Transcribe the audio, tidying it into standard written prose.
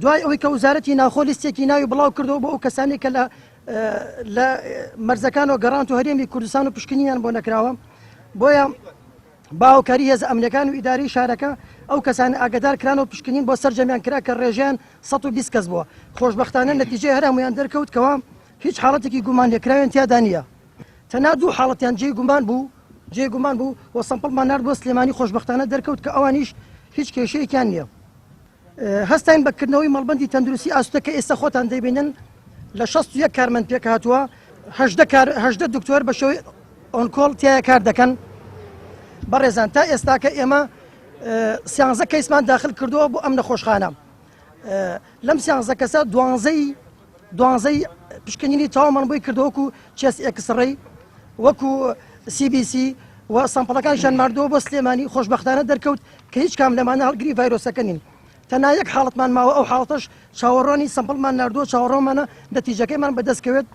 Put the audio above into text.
دوای ئەوەی کە وزارەتی ناوخۆ لیستێکی ناوی بڵاو کردەوە بۆ ئەو کەسانەی کە لە لە مەرزەکانەوە گەڕانت و هەرێمی کوردستان و پشکنینیان بۆ نەکراوە بۆیە با هاوکاری هێزە ئەمنیەکان و ئیدارەی شارەکە ئەو کەسانە ئاگدار کران و پشکنین بۆ سەرجەمیان کرا کە ڕێژەیان 120 کەس بووە خۆشبەختانە نەتیجەی هەر هەموویان دەرکەوت کەوا هیچ حاڵەتێکی گومان لێکراویان تیادا نییە تەنها دوو حاڵەتیان جێی گومان بوو جێی گومان بوو و سەمپڵمان نارد بۆ سلێمانی خۆشبەختانە دەرکەوت کە ئەوانیش هیچ کێشەیەکیان نییە. هەستاین بە کردنەوەی مەڵبەندی تەندروستی ئاسوودە کە ئێستا خۆتان دەیبینن لە 61 کارمەند پێکهاتووە هەژدە کار هەژدە دکتۆر بە شێوەی on call تیایا کار دەکەن بەڕێزان تا ئێستاکە ئێمە سیانزە کەیسمان داخل کردووە بۆ ئەم نەخۆشخانە لەم سیانزە کەسە دوانزەی دوانزەی پشکنینی تەواومان بۆی کردووە وەکو chest X-ray وەکو CBC و سامپڵەکانیشان ماردەوە بۆ سلێمانی خۆشببختانە دەرکەوت کە هیچ کام لەمانە هەڵگری ڤایرۆسەکە نین تەنها یەک حاڵەتمان ماوە ئەو حاڵەتەش چاوەڕوانی سامپڵمان ناردووە چاوەڕوانمانە نەتیجەکەیمان بەدەست کەوێت.